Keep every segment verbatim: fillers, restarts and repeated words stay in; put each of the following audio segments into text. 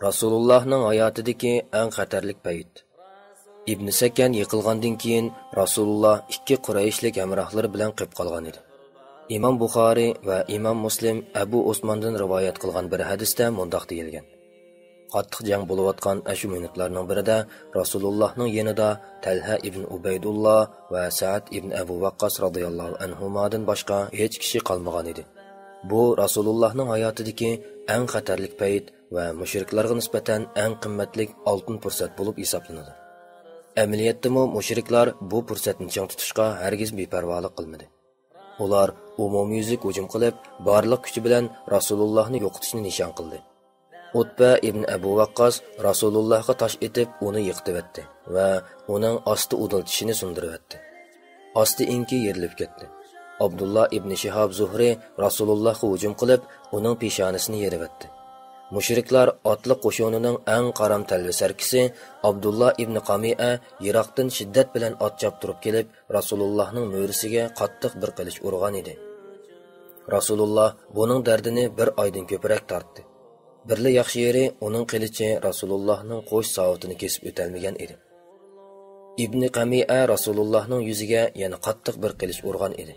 رەسۇلۇللاھنىڭ ھاياتىدىكى ئەڭ خەتەرلىك پەيت. ئىبن سەكەن يىقىلغاندىن كېيىن، رەسۇلۇللا ئىككى قۇرەيشلىك ھەمراھلىرى بىلەن قېلىپ قالغان ئىدى. ئىمام بۇخارىي ۋە ئىمام مۇسلىم ئەبۇ ئوسماندىن رىۋايەت قىلغان بىر ھەدىستە مۇنداق دېيىلگەن: قاتتىق جەڭ بولۇۋاتقان ئاشۇ مىنۇتلارنىڭ بىرىدە رەسۇلۇللاھنىڭ يېنىدا تەلھە ئىبن ئۇبەيدۇللا ۋە سەئەد ئىبن ئەبۇ ۋەققاس رازىياللاھۇ ئەنھۇمادىن باشقا ھېچ كىشى قالمىغان ئىدى. بۇ رەسۇلۇللاھنىڭ ھاياتىدىكى ئەڭ خەتەرلىك پەيت ۋە مۇشرىكلارغا نىسبەتەن ئەڭ قىممەتلىك ئالتۇن پۇرسەت بولۇپ ھېسابلىنىدۇ. ئەمەلىيەتتىمۇ مۇشرىكلار بۇ پۇرسەتنى چىڭ تۇتۇشقا ھەرگىز بىپەرۋالىق قىلمىدى. ئۇلار ئومۇميۈزلۈك ھۇجۇم قىلىپ، بارلىق كۈچى بىلەن رەسۇلۇللاھنى يوقىتىشنى نىشان قىلدى. ئۇتبە ئىبن ئەبۇ ۋەققاس رەسۇلۇللاھقا تاش ئېتىپ، ئۇنى يىقىتىۋەتتى ۋە ئۇنىڭ ئاستى ئۇدۇل چىشىنى سۇندۇرۇۋەتتى. ئاستى ئېڭىكى يېرىلىپ كەتتى. ئابدۇللا ئىبن شىھاب زۇھرى رەسۇلۇللاھقا ھۇجۇم قىلىپ، ئۇنىڭ پېشانىسىنى يېرىۋەتتى. مۇشرىكلار ئاتلىق قوشۇنىنىڭ ئەڭ قارام تەلۋە سەركىشى ئابدۇللا ئىبن قامىئە يىراقتىن شىددەت بىلەن ئات چاپتۇرۇپ كېلىپ، رەسۇلۇللاھنىڭ مۈرىسىگە قاتتىق بىر قىلىچ ئۇرغان ئىدى. رەسۇلۇللا بۇنىڭ دەردىنى بىر ئايدىن كۆپرەك تارتتى. بىرلا ياخشى يېرى، ئۇنىڭ قىلىچى رەسۇلۇللاھنىڭ قوش ساۋۇتىنى كېسىپ ئۆتەلمىگەن ئىدى. ئىبنى قەمىئە رەسۇلۇللاھنىڭ يۈزىگە يەنە قاتتىق بىر قىلىچ ئۇرغان ئىدى.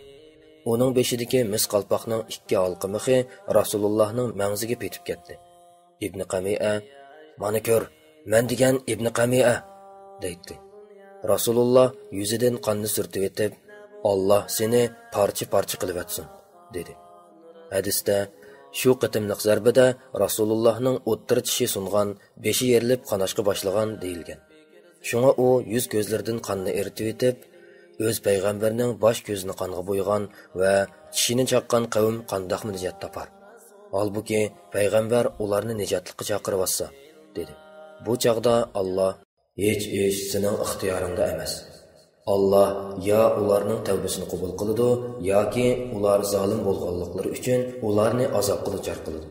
ئۇنىڭ بېشىدىكى مىس قالپاقنىڭ ئىككى ھالقا مىخى رەسۇلۇللاھنىڭ مەڭزىگە پېتىپ كەتتى. ئىبنى قەمىئە، «مانا كۆر، مەن دېگەن ئىبنى قەمىئە!» دەيتتى. رەسۇلۇللا يۈزىدىن قاننى سۈرتۈۋېتىپ، «ئاللا سېنى پارچە-پارچە قىلىۋەتسۇن!» دېدى. ھەدىستە، شۇ قېتىملىق زەربىدە رەسۇلۇللاھنىڭ ئوتتۇرا چىشى سۇنغان، بېشى يېرىلىپ قاناشقا باشلىغان دېيىلگەن. شۇڭا ئۇ يۈز-كۆزلىرىدىن قاننى ئېرىتىۋېتىپ، ئۆز پەيغەمبىرىنىڭ باش-كۆزىنى قانغا بويىغان ۋە چىشىنى چاققان قەۋم قانداقمۇ نىجات تاپار؟ ھالبۇكى، پەيغەمبەر ئۇلارنى نىجاتلىققا چاقىرىۋاتسا، دېدى. بۇ چاغدا ئاللا، «ھېچ ئىش سېنىڭ ئىختىيارىڭدا ئەمەس. ئاللا يا ئۇلارنىڭ تەۋبىسىنى قوبۇل قىلىدۇ، ياكى ئۇلار زالىم بولغانلىقلىرى ئۈچۈن ئۇلارنى ئازابقا دۇچار قىلىدۇ.»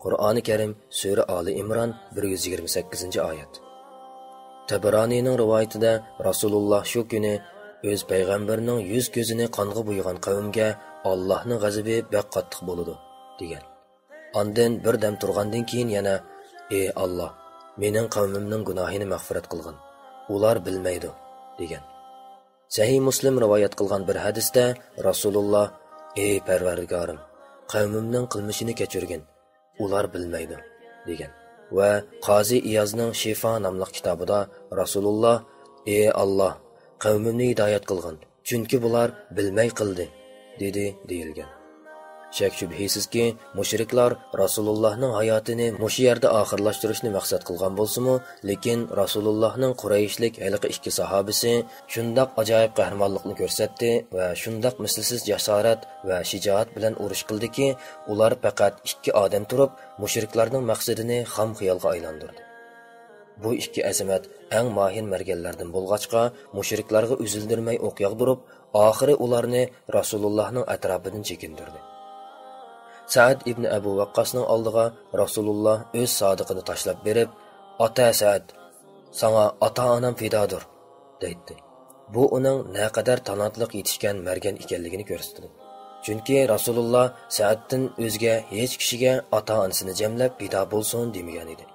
قۇرئانى كەرىم، سۈرە ئالى ئىمران، بىر يۈز يىگىرمە سەككىزىنچى ئايەت. تەبرانىنىڭ رىۋايىتىدە، رەسۇلۇللا شۇ كۈنى ئۆز پەيغەمبىرىنىڭ يۈز-كۆزىنى قانغا بويىغان قەۋمگە ئاللاھنىڭ غەزىپى بەك قاتتىق بولىدۇ، دېگەن. ئاندىن بىر دەم تۇرغاندىن كېيىن يەنە، «ئى ئاللا، مېنىڭ قەۋمىمنىڭ گۇناھىنى مەغپىرەت قىلغىن، ئۇلار بىلمەيدۇ» دېگەن. سەھىھ مۇسلىم رىۋايەت قىلغان بىر ھەدىستە رەسۇلۇللا، «ئى پەرۋەردىگارىم، قەۋمىمنىڭ قىلمىشىنى كەچۈرگىن، ئۇلار بىلمەيدۇ» دېگەن. ۋە قازى ئىيازنىڭ شىفا ناملىق كىتابىدا رەسۇلۇللا، «ئى ئاللا، قەۋمىمنى ھىدايەت قىلغىن، چۈنكى بۇلار بىلمەي قىلدى» دېدى، دېيىلگەن. شەك-شۈبھىسىزكى، مۇشرىكلار رەسۇلۇللاھنىڭ ھاياتىنى مۇشۇ يەردە ئاخىرلاشتۇرۇشنى مەقسەت قىلغان بولسىمۇ، لېكىن رەسۇلۇللاھنىڭ قۇرەيشلىك ھېلىقى ئىككى ساھابىسى شۇنداق ئاجايىپ قەھرىمانلىقنى كۆرسەتتى ۋە شۇنداق مىسلىسىز جاسارەت ۋە شىجائەت بىلەن ئۇرۇش قىلدىكى، ئۇلار پەقەت ئىككى ئادەم تۇرۇپ، مۇشرىكلارنىڭ مەقسىتىنى خام خىيالغا ئايلاندۇردى. بۇ ئىككى ئەزىمەت ئەڭ ماھىر مەرگەنلەردىن بولغاچقا، مۇشرىكلارغا ئۈزۈلدۈرمەي ئوق ياغدۇرۇپ، ئاخىرى ئۇلارنى رەسۇلۇللاھنىڭ ئەتراپىدىن چېكىندۈردى. سەئەد ئىبنى ئەبۇ ۋەققاسنىڭ ئالدىغا رەسۇلۇللا ئۆز سادىقىنى تاشلاپ بېرىپ، «ئاتا سەئەد، ساڭا ئاتا-ئانام پىدادۇر» دەيتتى. بۇ ئۇنىڭ نەقەدەر تالانتلىق يېتىشكەن مەرگەن ئىكەنلىكىنى كۆرسىتىدۇ. چۈنكى رەسۇلۇللا سەئەدتىن ئۆزگە ھېچ كىشىگە ئاتا-ئانىسىنى جەملەپ پىدا بولسۇن دېمىگەن ئىدى.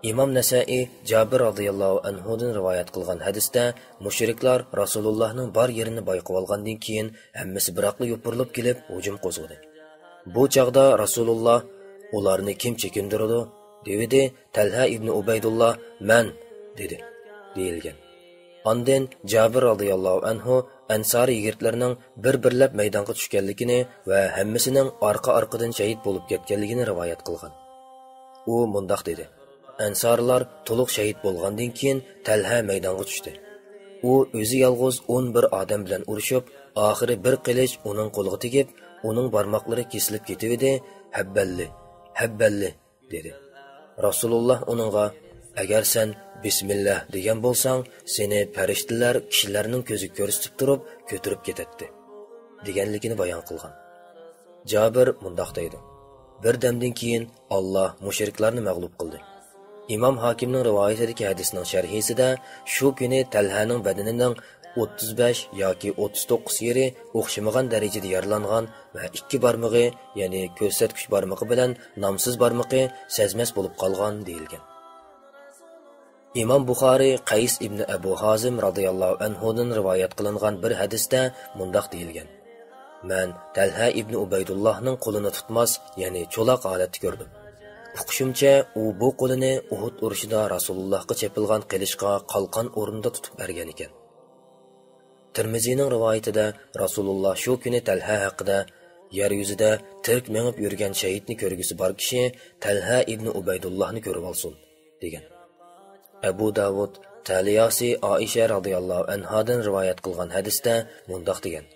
ئىمام نەسەئىي جابىر رازىياللاھۇ ئەنھۇدىن رىۋايەت قىلغان ھەدىستە، مۇشرىكلار رەسۇلۇللاھنىڭ بار يېرىنى بايقىۋالغاندىن كېيىن، ھەممىسى بىراقلا يوپۇرۇلۇپ كېلىپ ھۇجۇم قوزغىدى. بۇ چاغدا رەسۇلۇللا، «ئۇلارنى كىم چېكىندۈرىدۇ؟» دېۋىدى. تەلھە ئىبنى ئۇبەيدۇللا، «مەن» دېدى، دېيىلگەن. ئاندىن جابىر رازىياللاھۇ ئەنھۇ ئەنسارىي يىگىتلەرنىڭ بىر-بىرلەپ مەيدانغا چۈشكەنلىكىنى ۋە ھەممىسىنىڭ ئارقا-ئارقىدىن شەھىت بولۇپ كەتكەنلىكىنى رىۋايەت قىلغان. ئۇ مۇنداق دېدى، «ئەنسارلار تولۇق شەھىت بولغاندىن كېيىن، تەلھە مەيدانغا چۈشتى. ئۇ ئۆزى يالغۇز ئون بىر ئادەم بىلەن ئۇرۇشۇپ، ئاخىرى بىر قىلىچ ئۇنىڭ قولىغا تېگىپ، ئۇنىڭ بارماقلىرى كېسىلىپ كېتىۋىدى، ھەببەللى، ھەببەللى» دېدى. رەسۇلۇللا ئۇنىڭغا، «ئەگەر سەن بىسمىللا دېگەن بولساڭ، سېنى پەرىشتىلەر كىشىلەرنىڭ كۆزىگە كۆرسىتىپ تۇرۇپ كۆتۈرۈپ كېتەتتى» دېگەنلىكىنى بايان قىلغان. جابىر مۇنداق دەيدۇ، بىر دەمدىن كېيىن ئاللا مۇشرىكلارنى مەغلۇپ قىلدى. ئىمام ھاكىمنىڭ رىۋايىتىدىكى ھەدىسنىڭ شەرھىسىدە، شۇ كۈنى تەلھەنىڭ بەدىنىنىڭ ئوتتۇز بەش ياكى ئوتتۇز توققۇز يېرى ئوخشىمىغان دەرىجىدە يارىلانغان ۋە ئىككى بارمىقى، يەنى كۆرسەتكۈچ بارمىقى بىلەن نامسىز بارمىقى سەزمەس بولۇپ قالغان دېيىلگەن. ئىمام بۇخارىي قەيس ئىبنى ئەبۇ ھازىم رازىياللاھۇ ئەنھۇدىن رىۋايەت قىلىنغان بىر ھەدىستە مۇنداق دېيىلگەن: مەن تەلھە ئىبنى ئۇبەيدۇللاھنىڭ قولىنى تۇتماس، يەنى چولاق ھالەتتە كۆردۈم. ئۇقۇشۇمچە، ئۇ بۇ قولىنى ئۇھۇد ئۇرۇشىدا رەسۇلۇللاھقا چېپىلغان قىلىچقا قالقان ئورنىدا تۇتۇپ بەرگەن ئىكەن. تىرمىزىنىڭ رىۋايىتىدە رەسۇلۇللا شۇ كۈنى تەلھە ھەققىدە: «يەر يۈزىدە تىرىك مېڭىپ يۈرگەن شەھىدنى كۆرگۈسى بار كىشى تەلھە ئىبنى ئۇبەيدۇللاھنى كۆرۈۋالسۇن» دېگەن. ئەبۇ داۋۇد تەلىياسى ئائىشە رازىياللاھۇ ئەنھادىن رىۋايەت قىلغان ھەدىستە مۇنداق دېگەن: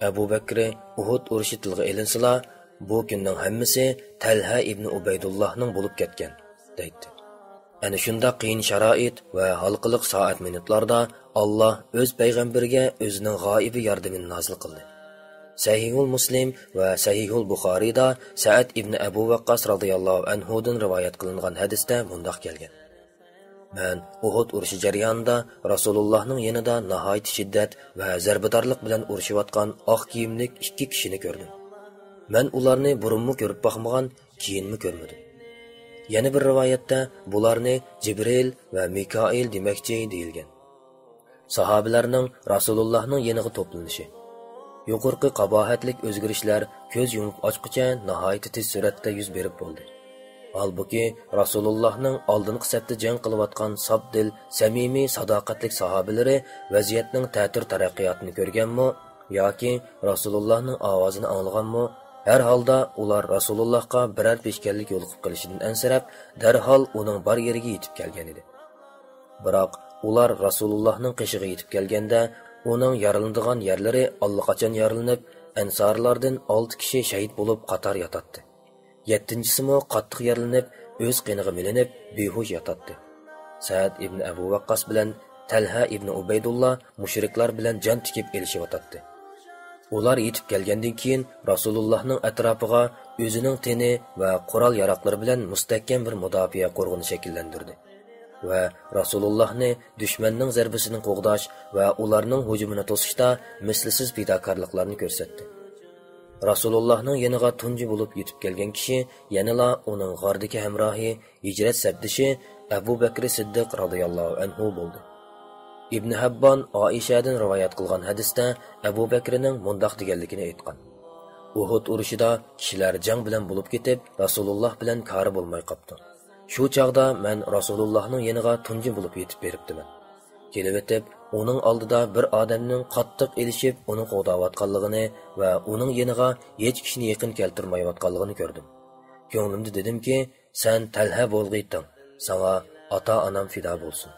ئەبۇ بەكرى ئۇھۇد ئۇرۇشى تىلغا ئېلىنسىلا، بۇ كۈننىڭ ھەممىسى تەلھە ئىبنى ئۇبەيدۇللاھنىڭ بولۇپ كەتكەن، دەيتتى. ئەنە شۇنداق قىيىن شارائىت ۋە ھالقىلىق سائەت مىنۇتلاردا ئاللا ئۆز پەيغەمبىرىگە ئۆزىنىڭ غايىبى ياردىمىنى نازىل قىلدى. سەھىھۇل مۇسلىم ۋە سەھىھۇل بۇخارىيدا سەئەد ئىبنى ئەبۇ ۋەققاس رازىياللاھۇ ئەنھۇدىن رىۋايەت قىلىنغان ھەدىستە مۇنداق كەلگەن: مەن ئۇھۇد ئۇرۇشى جەريانىدا رەسۇلۇللاھنىڭ يېنىدا ناھايىتى شىددەت ۋە زەربىدارلىق بىلەن ئۇرۇشۇۋاتقان ئاق كىيىملىك ئىككى كىشىنى كۆردۈم. مەن ئۇلارنى بۇرۇنمۇ كۆرۈپ باقمىغان، كېيىنمۇ كۆرمىدىم. يەنە بىر رىۋايەتتە بۇلارنى جىبرىل ۋە مىكائىل دېمەكچى دېيىلگەن. ساھابىلەرنىڭ رەسۇلۇللاھنىڭ يېنىغا توپلىنىشى. يۇقىرىقى قاباھەتلىك ئۆزگىرىشلەر كۆز يۇمۇپ ئاچقۇچە ناھايىتى تېز سۈرئەتتە يۈز بېرىپ بولدى. ھالبۇكى، رەسۇلۇللاھنىڭ ئالدىنقى سەپتە جەڭ قىلىۋاتقان ساپ دىل، سەمىمىي، ساداقەتلىك ساھابىلىرى ۋەزىيەتنىڭ تەتۈر تەرەققىياتىنى كۆرگەنمۇ ياكى رەسۇلۇللاھنىڭ ئاۋازىنى ئاڭلىغانمۇ، ھەر ھالدا ئۇلار رەسۇلۇللاھقا بىرەر پېشكەللىك يولۇقۇپ قېلىشىدىن ئەنسىرەپ، دەرھال ئۇنىڭ بار يېرىگە يېتىپ كەلگەنىدى. بىراق ئۇلار رەسۇلۇللاھنىڭ قېشىغا يېتىپ كەلگەندە، ئۇنىڭ يارىلىنىدىغان يەرلىرى ئاللىقاچان يارىلىنىپ، ئەنسارىلاردىن ئالتە كىشى شەھىت بولۇپ قاتار ياتاتتى. يەتتىنچىسىمۇ قاتتىق يارىلىنىپ، ئۆز قېنىغا مىلىنىپ، بىھۇش ياتاتتى. سەئەد ئىبنى ئەبۇ ۋەققاس بىلەن تەلھە ئىبنى ئۇبەيدۇللا مۇشرىكلار بىلەن جان تىكىپ ئېلىشىۋاتاتتى. ئۇلار يېتىپ كەلگەندىن كېيىن، رەسۇلۇللاھنىڭ ئەتراپىغا ئۆزىنىڭ تېنى ۋە قورال-ياراقلىرى بىلەن مۇستەھكەم بىر مۇداپىئە قورغىنى شەكىللەندۈردى ۋە رەسۇلۇللاھنى دۈشمەننىڭ زەربىسىدىن قوغداش ۋە ئۇلارنىڭ ھۇجۇمىنى توسۇشتا مىسلىسىز پىداكارلىقلارنى كۆرسەتتى. رەسۇلۇللاھنىڭ يېنىغا تۇنجى بولۇپ يېتىپ كەلگەن كىشى يەنىلا ئۇنىڭ غاردىكى ھەمراھى، ھىجرەت سەپدىشى ئەبۇ بەكرى سىددىق رازىياللاھۇ ئەنھۇ بولدى. ئىبن ھەببان ئائىشەدىن رىۋايەت قىلغان ھەدىستە ئەبۇ بەكرىنىڭ مۇنداق دېگەنلىكىنى ئېيتقان: «ئۇھۇد ئۇرۇشىدا كىشىلەر جەڭ بىلەن بولۇپ كېتىپ، رەسۇلۇللاھ بىلەن كارى بولماي قاپتۇ. شۇ چاغدا مەن رەسۇلۇللاھنىڭ يېنىغا تۇنجى بولۇپ يېتىپ بېرىپتىمەن. كېلىۋېتىپ، ئۇنىڭ ئالدىدا بىر ئادەمنىڭ قاتتىق ئېلىشىپ، ئۇنى قوغداۋاتقانلىقىنى ۋە ئۇنىڭ يېنىغا ھېچ كىشىنى يېقىن كەلتۈرمەيۋاتقانلىقىنى كۆردۈم. كۆڭلۈمدە دېدىمكى، سەن تەلھە بولغىيتىڭ، ساڭا ئاتا-ئانام پىدا بولسۇن.»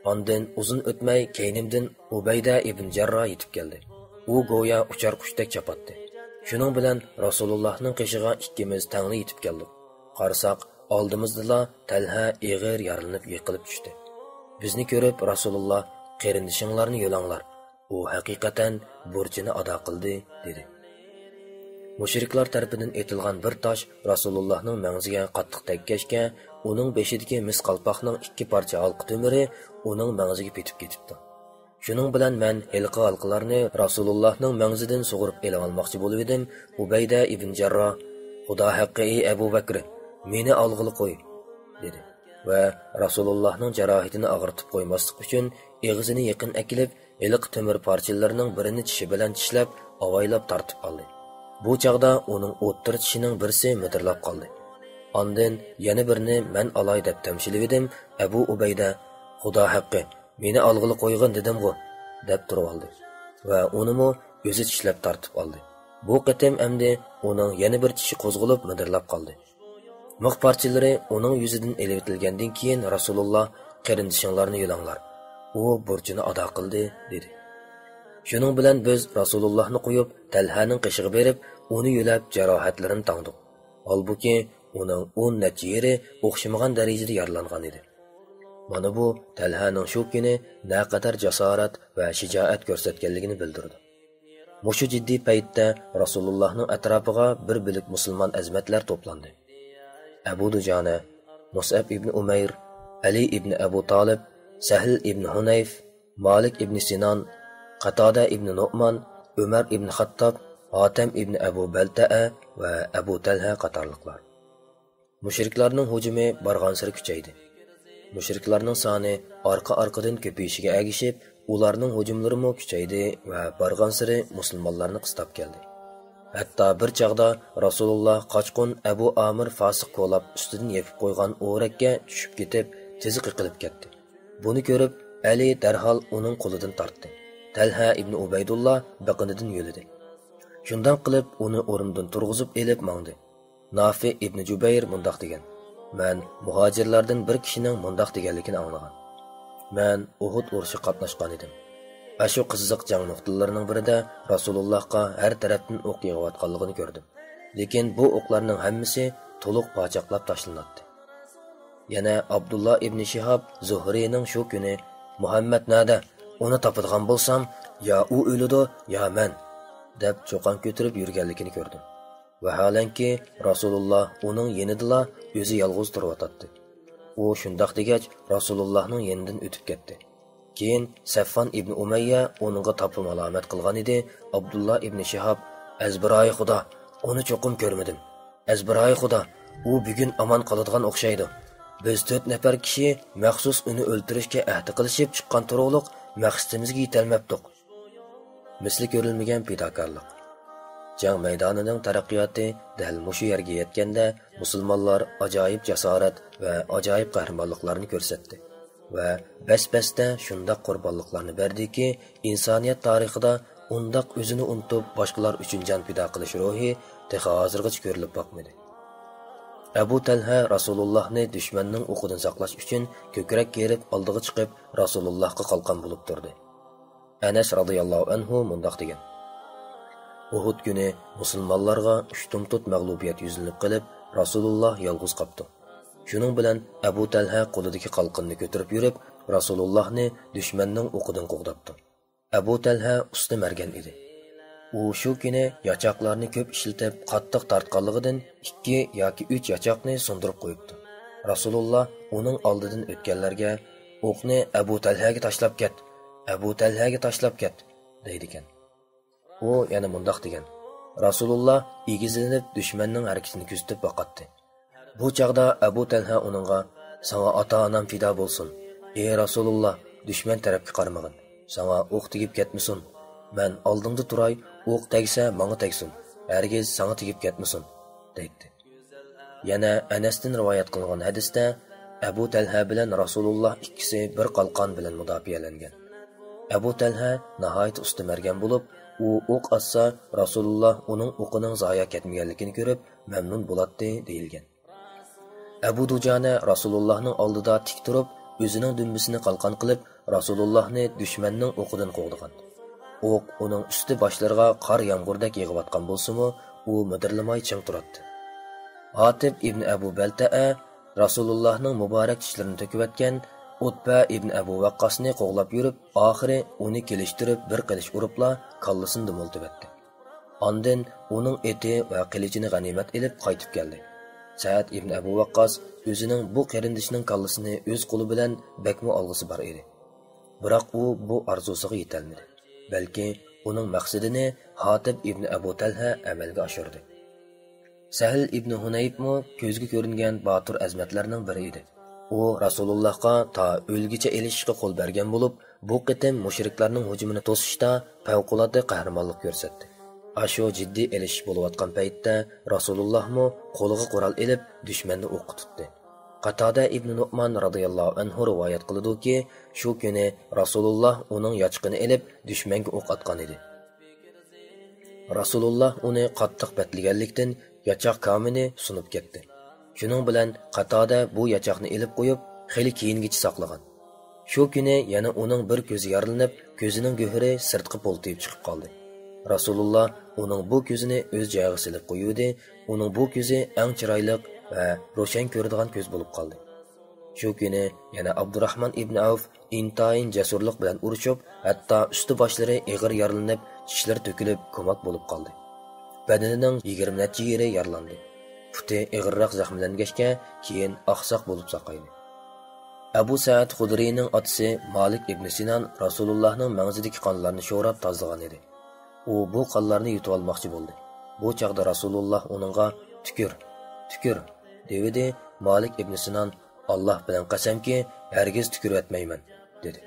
ئاندىن ئۇزۇن ئۆتمەي كەينىمدىن ئۇبەيدە ئىبن جەرراھ يېتىپ كەلدى. ئۇ گويا ئۇچار قۇشتەك چاپاتتى. شۇنىڭ بىلەن رەسۇلۇللاھنىڭ قېشىغا ئىككىمىز تەڭلا يېتىپ كەلدۇق. قارىساق، ئالدىمىزدىلا تەلھە ئېغىر يارىلىنىپ يىقىلىپ چۈشتى. بىزنى كۆرۈپ رەسۇلۇللاھ: «قېرىندىشىڭلارنى يۆلەڭلار، ئۇ ھەقىقەتەن بۇرچىنى ئادا قىلدى» دېدى. مۇشرىكلار تەرىپىدىن ئېتىلغان بىر تاش رەسۇلۇللاھنىڭ مەڭزىگە قاتتىق تەگكەچكە، ئۇنىڭ بېشىدىكى مىس قالپاقنىڭ ئىككى پارچە ھالقا تۆمۈرى ئۇنىڭ مەڭزىگە پېتىپ كېتىپتۇ. شۇنىڭ بىلەن مەن ھېلىقى ھالقىلارنى رەسۇلۇللاھنىڭ مەڭزىدىن سۇغۇرۇپ ئېلىۋالماقچى بولۇۋىدىم، ئۇبەيدە ئىبن جەرراھ: «خۇدا ھەققى، ئەي ئەبۇ بەكرى، مېنى ئالغىلى قوي» دېدى ۋە رەسۇلۇللاھنىڭ جاراھىتىنى ئاغرىتىپ قويماسلىق ئۈچۈن، ئېغىزىنى يېقىن ئەكېلىپ، ھېلىقى تۆمۈر پارچىلىرىنىڭ بىرىنى چىشى بىلەن چىشلەپ، ئاۋايلاپ تارتىپ ئالدى. بۇ چاغدا ئۇنىڭ ئوتتۇرا چىشىنىڭ بىرسى مىدىرلاپ قالدى. ئاندىن يەنە بىرىنى مەن ئالاي دەپ تەمشىلىۋىدىم، ئەبۇ ئۇبەيدە: «خۇدا ھەققى، مېنى ئالغىلى قويغىن دېدىمغۇ» دەپ تۇرۇۋالدى ۋە ئۇنىمۇ ئۆزى چىشلەپ تارتىپ ئالدى. بۇ قېتىم ئەمدى ئۇنىڭ يەنە بىر چىشى قوزغىلىپ مىدىرلاپ قالدى. مىخ پارچىلىرى ئۇنىڭ يۈزىدىن ئېلىۋېتىلگەندىن كېيىن رەسۇلۇللاھ: «قېرىندىشىڭلارنى يۆلەڭلار، ئۇ بۇرچىنى ئادا قىلدى» دېدى. شۇنىڭ بىلەن بىز رەسۇلۇللاھنى قويۇپ، تەلھەنىڭ قېشىغا بېرىپ، ئۇنى يۆلەپ، جاراھەتلىرىنى تاڭدۇق. ھالبۇكى، ئۇنىڭ ئون نەچچە يېرى ئوخشىمىغان دەرىجىدە يارىلانغان ئىدى. مانا بۇ تەلھەنىڭ شۇ كۈنى نەقەدەر جاسارەت ۋە شىجائەت كۆرسەتكەنلىكىنى بىلدۈرىدۇ. مۇشۇ جىددىي پەيتتە رەسۇلۇللاھنىڭ ئەتراپىغا بىر بۆلەك مۇسۇلمان ئەزىمەتلەر توپلاندى. ئەبۇ دۇجانە، مۇسئەب ئىبنى ئۇمەير، ئەلى ئىبنى ئەبۇ تالىپ، سەھل ئىبنى ھۇنەيف، مالىك ئىبنى سىنان، قاتادە ئىبنى نوئمان، ئۆمەر ئىبنى خاتتاب، ھاتەم ئىبنى ئەبۇ بەلتەئە ۋە ئەبۇ تەلھە قاتارلىقلار. مۇشرىكلارنىڭ ھۇجۇمى بارغانسېرى كۈچەيدى. مۇشرىكلارنىڭ سانى ئارقا-ئارقىدىن كۆپىيىشىگە ئەگىشىپ، ئۇلارنىڭ ھۇجۇملىرىمۇ كۈچەيدى ۋە بارغانسېرى مۇسۇلمانلارنى قىستاپ كەلدى. ھەتتا بىر چاغدا رەسۇلۇللا قاچقۇن ئەبۇ ئامىر فاسىق كولاپ ئۈستىدىن يېپىپ قويغان ئورەككە چۈشۈپ كېتىپ، تىزى قېقىلىپ كەتتى. بۇنى كۆرۈپ، ئەلى دەرھال ئۇنىڭ قولىدىن تارتتى. تەلھە ئىبنى ئۇبەيدۇللا بېقىنىدىن يۆلىدى. شۇنداق قىلىپ، ئۇنى ئورنىدىن تۇرغۇزۇپ ئېلىپ ماڭدى. نافى ئىبنى جۇبەير مۇنداق دېگەن: مەن مۇھاجىرلاردىن بىر كىشىنىڭ مۇنداق دېگەنلىكىنى ئاڭلىغان. مەن ئۇھۇد ئۇرۇشىغا قاتناشقان ئىدىم. ئاشۇ قىزىق جەڭ نۇقتىلىرىنىڭ بىرىدە رەسۇلۇللاھقا ھەر تەرەپتىن ئوق يېغىۋاتقانلىقىنى كۆردۈم. لېكىن بۇ ئوقلارنىڭ ھەممىسى تولۇق پاچاقلاپ تاشلىناتتى. يەنە ئابدۇللا ئىبنى شىھاب زۇھرىنىڭ شۇ كۈنى، «مۇھەممەد نەدە؟ ئۇنى تاپىدىغان بولسام، يا ئۇ ئۆلىدۇ، يا مەن» دەپ چۇقان كۆتۈرۈپ يۈرگەنلىكىنى كۆردۈم. ۋەھالەنكى، رەسۇلۇللا ئۇنىڭ يېنىدىلا ئۆزى يالغۇز تۇرۇۋاتاتتى. ئۇ شۇنداق دېگەچ، رەسۇلۇللانىڭ يېنىدىن ئۆتۈپ كەتتى. كېيىن سەفۋان ئىبنى ئۇمەييە ئۇنىڭغا تاپا مالامەت قىلغان ئىدى، ئابدۇللا ئىبنى شىھاب، «ئەزبىرايى خۇدا، ئۇنى چوقۇم كۆرمىدىم. ئەزبىرايى خۇدا، ئۇ بۈگۈن ئامان قالىدىغان ئوخشايدۇ. بىز تۆت نەپەر كىشى مەخسۇس ئۇنى ئۆلتۈرۈشكە ئەھدى قىلىشىپ چىققان تۇرۇقلۇق مەقسىتىمىزگە يېتەلمەپتۇق.» مىسلى كۆرۈلمىگەن پىداكارلىق. جەڭ مەيدانىنىڭ تەرەققىياتى دەل مۇشۇ يەرگە يەتكەندە، مۇسۇلمانلار ئاجايىپ جاسارەت ۋە ئاجايىپ قەھرىمانلىقلارنى كۆرسەتتى ۋە بەس-بەستە شۇنداق قۇربانلىقلارنى بەردىكى، ئىنسانىيەت تارىخىدا ئۇنداق ئۆزىنى ئۇنتۇپ، باشقىلار ئۈچۈن جان پىدا قىلىش روھى تېخى ھازىرغىچە كۆرۈلۈپ باقمىدى. ئەبۇ تەلھە رەسۇلۇللاھنى دۈشمەننىڭ ئوقىدىن ساقلاش ئۈچۈن كۆكرەك كېرىپ ئالدىغا چىقىپ، رەسۇلۇللاھقا قالقان بولۇپ تۇردى. ئەنەس رازىياللاھۇ ئەنھۇ مۇنداق دېگەن: ئۇھۇد كۈنى مۇسۇلمانلارغا ئۇشتۇمتۇت مەغلۇبىيەت يۈزلىنىپ قېلىپ، رەسۇلۇللا يالغۇز قاپتۇ. شۇنىڭ بىلەن ئەبۇ تەلھە قولىدىكى قالقىننى كۆتۈرۈپ يۈرۈپ، رەسۇلۇللاھنى دۈشمەننىڭ ئوقىدىن قوغداپتۇ. ئەبۇ تەلھە ئۇستا مەرگەن ئىدى. ئۇ شۇ كۈنى ياچاقلارنى كۆپ ئىشلىتىپ، قاتتىق تارتقانلىقىدىن ئىككى ياكى ئۈچ ياچاقنى سۇندۇرۇپ قويۇپتۇ. رەسۇلۇللا ئۇنىڭ ئالدىدىن ئۆتكەنلەرگە، «ئوقنى ئەبۇ تەلھەگە تاشلاپ كەت! ئەبۇ تەلھەگە تاشلاپ كەت!» دەيدىكەن. ئۇ يەنە مۇنداق دېگەن: رەسۇلۇللا ئېگىزلىنىپ دۈشمەننىڭ ھەرىكىتىنى كۆزىتىپ باقاتتى. بۇ چاغدا ئەبۇ تەلھە ئۇنىڭغا، «ساڭا ئاتا-ئانام پىدا بولسۇن. ئى رەسۇلۇللا، دۈشمەن تەرەپكە قارىمىغىن. ساڭا ئوق تېگىپ كەتمىسۇن. مەن ئالدىڭدا تۇراي، ئوق تەگسە ماڭا تەگسۇن، ھەرگىز ساڭا تېگىپ كەتمىسۇن» دەيتتى. يەنە ئەنەستىن رىۋايەت قىلىنغان ھەدىستە، ئەبۇ تەلھە بىلەن رەسۇلۇللا ئىككىسى بىر قالقان بىلەن مۇداپىئەلەنگەن. ئەبۇ تەلھە ناھايىتى ئۇستا مەرگەن بولۇپ، ئۇ ئوق ئاتسا، رەسۇلۇللا ئۇنىڭ ئوقىنىڭ زايا كەتمىگەنلىكىنى كۆرۈپ مەمنۇن بولاتتى، دېيىلگەن. ئەبۇ دۇجانە رەسۇلۇللانىڭ ئالدىدا تىك تۇرۇپ، ئۆزىنىڭ دۈمبىسىنى قالقان قىلىپ، رەسۇلۇللانى دۈشمەننىڭ ئوقىدىن قوغدىغان. ئوق ئۇنىڭ ئۈستى باشلىرىغا قار يامغۇردەك يېغىۋاتقان بولسىمۇ، ئۇ مىدىرلىماي چىڭ تۇراتتى. ھاتىب ئىبنى ئەبۇ بەلتەئە رەسۇلۇللانىڭ مۇبارەك چىشلىرىنى تۆكۈۋەتكەن ئۇتبە ئىبنى ئەبۇ ۋەققاسنى قوغلاپ يۈرۈپ، ئاخىرى ئۇنى كېلىشتۈرۈپ بىر قىلىچ ئۇرۇپلا كاللىسىنى دۈمۈلتىۋەتتى. ئاندىن ئۇنىڭ ئېتى ۋە قىلىچىنى غەنىيمەت ئېلىپ قايتىپ كەلدى. سەئەد ئىبنى ئەبۇ ۋەققاس ئۆزىنىڭ بۇ قېرىندىشىنىڭ كاللىسىنى ئۆز قولى بىلەن بەكمۇ ئالغۇسى بار ئىدى. بىراق ئۇ بۇ ئارزۇسىغا يېتەلمىدى. بەلكى ئۇنىڭ مەقسىتىنى ھاتىب ئىبنى ئەبۇ تەلھە ئەمەلگە ئاشۇردى. سەھىل ئىبنى ھۇنەيبمۇ كۆزگە كۆرۈنگەن باتۇر ئەزىمەتلەرنىڭ بىرى ئىدى. ئۇ رەسۇلۇللاھقا تا ئۆلگۈچە ئېلىشىشقا قول بەرگەن بولۇپ، بۇ قېتىم مۇشرىكلارنىڭ ھۇجۇمىنى توسۇشتا پەۋقۇلئاددە قەھرىمانلىق كۆرسەتتى. ئاشۇ جىددىي ئېلىشىش بولۇۋاتقان پەيتتە رەسۇلۇللاھمۇ قولىغا قورال ئېلىپ، دۈشمەننى ئوققا تۇتتى. قاتادە ئىبنى نۇئمان رازىياللاھۇ ئەنھۇ رىۋايەت قىلىدۇكى، شۇ كۈنى رەسۇلۇللا ئۇنىڭ ياچىقىنى ئېلىپ، دۈشمەنگە ئوق ئاتقان ئىدى. رەسۇلۇللا ئۇنى قاتتىق بەتلىگەنلىكتىن، ياچاق كامىنى سۇنۇپ كەتتى. شۇنىڭ بىلەن قاتادە بۇ ياچاقنى ئېلىپ قويۇپ، خېلى كېيىنگىچە ساقلىغان. شۇ كۈنى يەنە ئۇنىڭ بىر كۆزى يارىلىنىپ، كۆزىنىڭ گۆھىرى سىرتقا پولتىيىپ چىقىپ قالدى. رەسۇلۇللا ئۇنىڭ بۇ كۆزىنى ئۆز جايىغا سېلىپ قويۇۋىدى، ئۇنىڭ بۇ كۆزى ئەڭ چىرايلىق ۋە روشەن كۆرىدىغان كۆز بولۇپ قالدى. شۇ كۈنى يەنە ئابدۇراخمان ئىبنى ئەۋف ئىنتايىن جەسۇرلۇق بىلەن ئۇرۇشۇپ، ھەتتا ئۈستى باشلىرى ئېغىر يارىلىنىپ، چىشلىرى تۆكۈلۈپ، كوماك بولۇپ قالدى. بەدىنىنىڭ يىگىرمە نەچچە يېرى يارىلاندى. پۇتى ئېغىرراق زەخىملەنگەچكە، كېيىن ئاقساق بولۇپ ساقايدى. ئەبۇ سەئىد خۇدرىينىڭ ئاتىسى مالىك ئىبنى سىنان رەسۇلۇللاھنىڭ مەڭزىدىكى قانلارنى شوراپ تازىلىغان ئىدى. ئۇ بۇ قانلارنى يۇتۇۋالماقچى بولدى. بۇ چاغدا رەسۇلۇللاھ ئۇنىڭغا، «تۈكۈر، تۈكۈر!» دېۋىدى. مالىك ئىبنى سىنان، «ئاللاھ بىلەن قەسەمكى، ھەرگىز تۈكۈرۈۋەتمەيمەن» دېدى.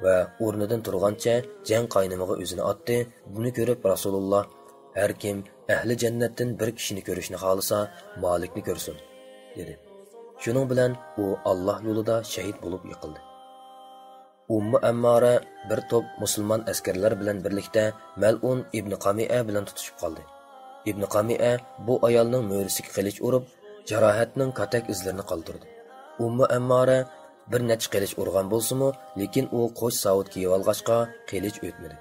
ۋە ئورنىدىن تۇرغانچە جەڭ قاينىمىغا ئۆزىنى ئاتتى. بۇنى كۆرۈپ رەسۇلۇللاھ، «ھەر كىم ئەھلى جەننەتتىن بىر كىشىنى كۆرۈشنى خالىسا، مالىكنى كۆرسۇن» دېدى. شۇنىڭ بىلەن ئۇ ئاللاھ يولىدا شەھىت بولۇپ يىقىلدى. ئۇممۇ ئەممارە بىر توپ مۇسۇلمان ئەسكەرلەر بىلەن بىرلىكتە مەلئۇن ئىبنى قامىئە بىلەن تۇتۇشۇپ قالدى. ئىبنى قامىئە بۇ ئايالنىڭ مۈرىسىگە قىلىچ ئۇرۇپ، جاراھەتنىڭ كاتەك ئىزلىرىنى قالدۇردى. ئۇممۇ ئەممارە بىر نەچچە قىلىچ ئۇرغان بولسىمۇ، لېكىن ئۇ قوش ساۋۇت كىيىۋالغاچقا قىلىچ ئۆتمىدى.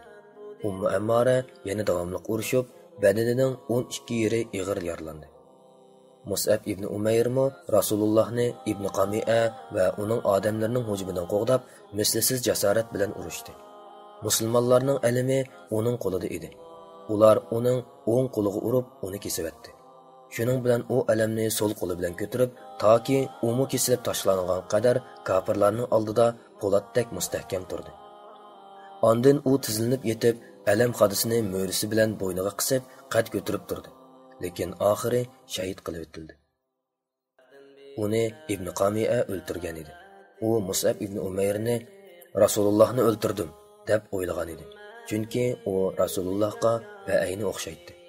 ئۇممۇ ئەممارە يەنە داۋاملىق ئۇرۇشۇپ، بەدىنىنىڭ ئون ئىككى يېرى ئېغىر يارىلاندى. مۇسئەب ئىبنى ئۇمەيرمۇ رەسۇلۇللاھنى ئىبنى قامىئە ۋە ئۇنىڭ ئادەملىرىنىڭ ھۇجۇمىدىن قوغداپ، مىسلىسىز جاسارەت بىلەن ئۇرۇشتى. مۇسۇلمانلارنىڭ ئەلىمى ئۇنىڭ قولىدا ئىدى. ئۇلار ئۇنىڭ ئوڭ قولىغا ئۇرۇپ، ئۇنى كېسىۋەتتى. شۇنىڭ بىلەن ئۇ ئەلەمنى سول قولى بىلەن كۆتۈرۈپ، تاكى ئۇمۇ كېسىلىپ تاشلانغان قەدەر كاپىرلارنىڭ ئالدىدا پولاتتەك مۇستەھكەم تۇردى. ئاندىن ئۇ تىزلىنىپ يېتىپ، ئەلەم خادىسىنى مۈرىسى بىلەن بوينىغا قىسىپ، قەد كۆتۈرۈپ تۇردى. لېكىن ئاخىرى شەھىت قىلىۋېتىلدى. ئۇنى ئىبنى قامىئە ئۆلتۈرگەن ئىدى. ئۇ مۇسئەب ئىبنى ئۇمەيرنى «رەسۇلۇللاھنى ئۆلتۈردۈم» دەپ ئويلىغان ئىدى. چۈنكى ئۇ رەسۇلۇللاھقا بەئەينى ئوخشايتتى.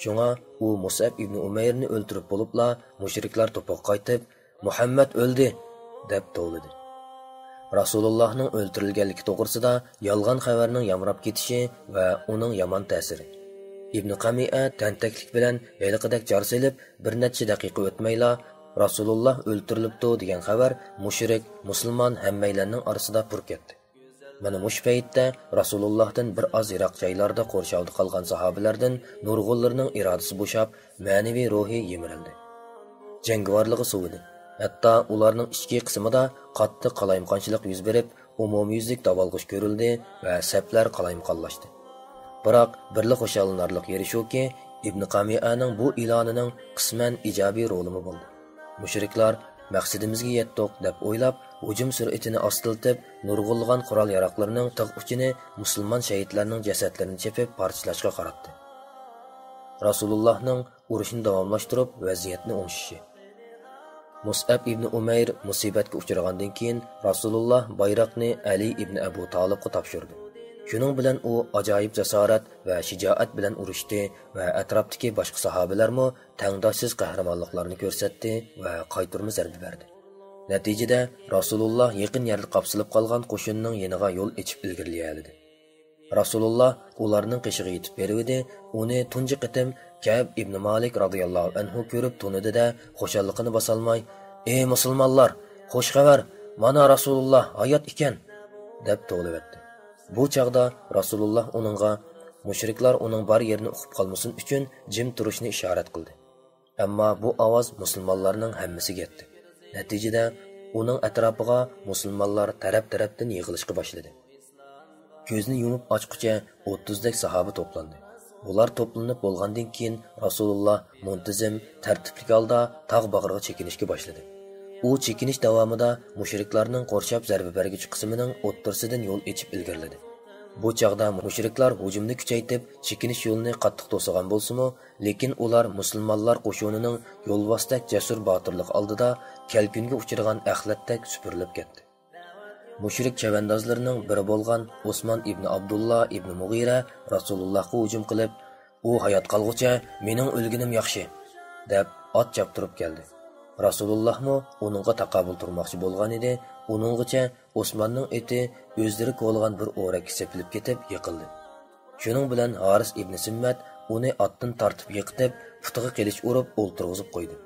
شۇڭا ئۇ مۇسئەب ئىبنى ئۇمەيرنى ئۆلتۈرۈپ بولۇپلا، مۇشرىكلار توپىغا قايتىپ، «مۇھەممەد ئۆلدى!» دەپ توۋلىدى. رەسۇلۇللاھنىڭ ئۆلتۈرۈلگەنلىكى توغرىسىدا يالغان خەۋەرنىڭ يامراپ كېتىشى ۋە ئۇنىڭ يامان تەسىرى. ئىبنى قامىئە تەنتەكلىك بىلەن ھېلىقىدەك جار سېلىپ، بىر نەچچە دەقىقە ئۆتمەيلا، «رەسۇلۇللاھ ئۆلتۈرۈلۈپتۇ» دېگەن خەۋەر مۇشرىك، مۇسۇلمان ھەممەيلەننىڭ ئارىسىدا پۇر كەتتى. مانا مۇشۇ پەيتتە رەسۇلۇللاھتىن بىر ئاز يىراق جايلاردا قورشاۋدا قالغان ساھابىلەردىن نۇرغۇنلىرىنىڭ ئىرادىسى بوشاپ، مەنىۋى روھى يىمىرىلدى. جەڭگىۋارلىقى سۇۋىدى. ھەتتا ئۇلارنىڭ ئىچكى قىسمىدا قاتتىق قالايمىقانچىلىق يۈز بېرىپ، ئومۇميۈزلۈك داۋالغۇش كۆرۈلدى ۋە سەپلەر قالايمىقانلاشتى. بىراق، بىرلا خۇشاللىنارلىق يېرى شۇكى، ئىبنى قامىئەنىڭ بۇ ئېلانىنىڭ قىسمەن ئىجابىي رولىمۇ بولدى. مۇشرىكلار، «مەقسىتىمىزگە يەتتۇق» دەپ ئويلاپ، ھۇجۇم سۈرئىتىنى ئاستىلىتىپ، نۇرغۇنلىغان قورال-ياراقلىرىنىڭ تىغ ئۇچىنى مۇسۇلمان شەھىتلەرنىڭ جەسەتلىرىنى چېپىپ پارچىلاشقا قاراتتى. رەسۇلۇللاھنىڭ ئۇرۇشنى داۋاملاشتۇرۇپ، ۋەزىيەتنى ئوڭشىشى. مۇسئەب ئىبنى ئۇمەير مۇسىبەتكە ئۇچرىغاندىن كېيىن، رەسۇلۇللاھ بايراقنى ئەلى ئىبنى ئەبۇ تالىپقا تاپشۇردى. شۇنىڭ بىلەن ئۇ ئاجايىپ جاسارەت ۋە شىجائەت بىلەن ئۇرۇشتى ۋە ئەتراپتىكى باشقا ساھابىلەرمۇ تەڭداشسىز قەھرىمانلىقلارنى كۆرسەتتى ۋە قايتۇرما زەربە بەردى. نەتىجىدە، رەسۇلۇللاھ يېقىن يەردە قاپسىلىپ قالغان قوشۇننىڭ يېنىغا يول ئېچىپ ئىلگىرىلىيەلىدى. رەسۇلۇللاھ ئۇلارنىڭ قېشىغا يېتىپ بېرىۋىدى، ئۇنى تۇنجى قېتىم كەئب ئىبنى مالىك رازىياللاھۇ ئەنھۇ كۆرۈپ تونۇدى-دە، خۇشاللىقىنى باسالماي، «ئى مۇسۇلمانلار، خۇش خەۋەر، مانا رەسۇلۇللاھ ھايات ئىكەن!» دەپ توۋلىۋەتتى. بۇ چاغدا رەسۇلۇللاھ ئۇنىڭغا، مۇشرىكلار ئۇنىڭ بار يېرىنى ئۇقۇپ قالمىسۇن ئۈچۈن، جىم تۇرۇشنى ئىشارەت قىلدى. ئەمما بۇ ئاۋاز مۇسۇلمانلارنىڭ ھەممىسىگە يەتتى. نەتىجىدە، ئۇنىڭ ئەتراپىغا مۇسۇلمانلار تەرەپ-تەرەپتىن يىغىلىشقا باشلىدى. كۆزنى يۇمۇپ ئاچقۇچە ئوتتۇزدەك ساھابە توپلاندى. بۇلار توپلىنىپ بولغاندىن كېيىن، رەسۇلۇللاھ مۇنتىزىم، تەرتىپلىك ھالدا تاغ باغرىغا چېكىنىشكە باشلىدى. ئۇ چېكىنىش داۋامىدا مۇشرىكلارنىڭ قورشاپ زەربە بەرگۈچى قىسمىنىڭ ئوتتۇرىسىدىن يول ئېچىپ ئىلگىرىلىدى. بۇ چاغدا مۇشرىكلار ھۇجۇمنى كۈچەيتىپ، چېكىنىش يولىنى قاتتىق توسىغان بولسىمۇ، لېكىن ئۇلار مۇسۇلمانلار قوشۇنىنىڭ يولۋاستەك جەسۇر باتۇرلۇقى ئالدىدا كەلكۈنگە ئۇچرىغان ئەخلەتتەك سۈپۈرۈلۈپ كەتتى. مۇشرىك چەۋەندازلىرىنىڭ بىرى بولغان ئوسمان ئىبنى ئابدۇللا ئىبنى مۇغىرە رەسۇلۇللاھقا ھۇجۇم قىلىپ، «ئۇ ھايات قالغۇچە مېنىڭ ئۆلگىنىم ياخشى» دەپ ئات چاپتۇرۇپ كەلدى. رەسۇلۇللاھمۇ ئۇنىڭغا تاقابىل تۇرماقچى بولغانىدى، ئۇنىڭغىچە ئوسماننىڭ ئېتى ئۆزلىرى كولىغان بىر ئورەككە سېپىلىپ كېتىپ يىقىلدى. شۇنىڭ بىلەن ھارىس ئىبنى سىممەت ئۇنى ئاتتىن تارتىپ يىقىتىپ، پۇتىغا قىلىچ ئۇرۇپ ئولتۇرغۇزۇپ قويدى.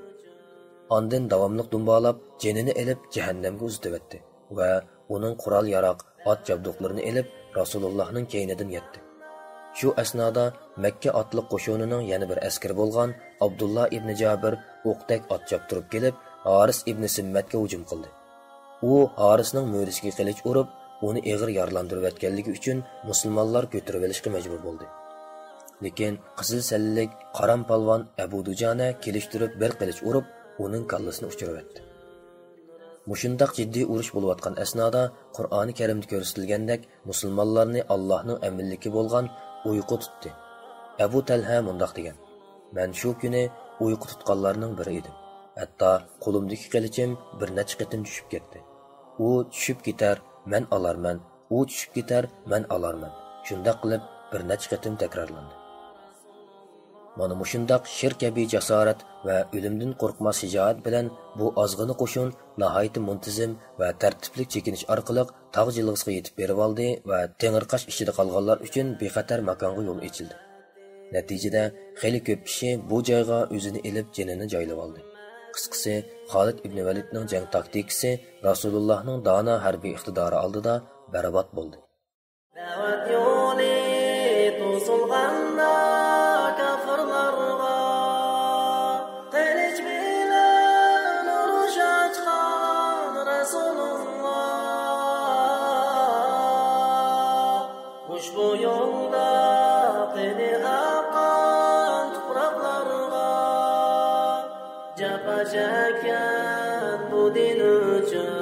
ئاندىن داۋاملىق دۇمبالاپ، جېنىنى ئېلىپ جەھەننەمگە ئۇزىتىۋەتتى ۋە ئۇنىڭ قورال-ياراغ، ئات جابدۇقلىرىنى ئېلىپ، رەسۇلۇللاھنىڭ كەينىدىن يەتتى. شۇ ئەسنادا مەككە ئاتلىق قوشۇنىنىڭ يەنە بىر ئەسكىرى بولغان ئابدۇللا ئىبنى جابىر ئوقتەك ئات چاپتۇرۇپ كېلىپ، ھارىس ئىبنى سىممەتكە ھۇجۇم قىلدى. ئۇ ھارىسنىڭ مۈرىسىگە قىلىچ ئۇرۇپ، ئۇنى ئېغىر يارىلاندۇرۇۋەتكەنلىكى ئۈچۈن مۇسۇلمانلار كۆتۈرۈۋېلىشقا مەجبۇر بولدى. لېكىن قىزىل سەللىلىك قارام پالۋان ئەبۇ دۇجانە كېلىشتۈرۈپ بىر قىلىچ ئۇرۇپ، ئۇنىڭ كاللىسىنى ئۇچۇرۇۋەتتى. مۇشۇنداق جىددىي ئۇرۇش بولۇۋاتقان ئەسنادا قۇرئانى كەرىمدە كۆرسىتىلگەندەك مۇسۇلمانلارنى ئاللاھنىڭ ئەمىنلىكى بولغان ئۇيقۇ تۇتتى. ئەبۇ تەلھە مۇنداق دېگەن: مەن شۇ كۈنى ئۇيقۇ تۇتقانلارنىڭ بىرى ئىدىم. ھەتتا قولۇمدىكى قىلىچىم بىر نەچچە قېتىم چۈشۈپ كەتتى. ئۇ چۈشۈپ كېتەر، مەن ئالارمەن، ئۇ چۈشۈپ كېتەر، مەن ئالارمەن. شۇنداق قىلىپ بىر نەچچە قېتىم تەكرارلاندى. مانا مۇشۇنداق شىر كەبى جاسارەت ۋە ئۆلۈمدىن قورقماس شىجائەت بىلەن بۇ ئازغىنە قوشۇن ناھايىتى مۇنتىزىم ۋە تەرتىپلىك چېكىنىش ئارقىلىق تاغ جىلغىسىغا يېتىپ بېرىۋالدى ۋە تېڭىرقاش ئىچىدە قالغانلار ئۈچۈن بىخەتەر ماكانغا يول ئېچىلدى. نەتىجىدە، خېلى كۆپ كىشى بۇ جايغا ئۆزىنى ئېلىپ، جېنىنى جايلىۋالدى. قىسقىسى، خالىد ئىبنى ۋەلىدنىڭ جەڭ تاكتىكىسى رەسۇلۇللاھنىڭ دانا ھەربىي ئىقتىدارى ئالدىدا بەربات بولدى. دەۋەت يولى توسۇلغاندا كاپىرلارغا، قىلىچ بىلەن ئۇرۇش ئاچقان رەسۇلۇللا. ئۇشبۇ يولدا قېنى ئاققان تۇپراقلارغا، جاپا چەككەن بۇ دىن ئۈچۈن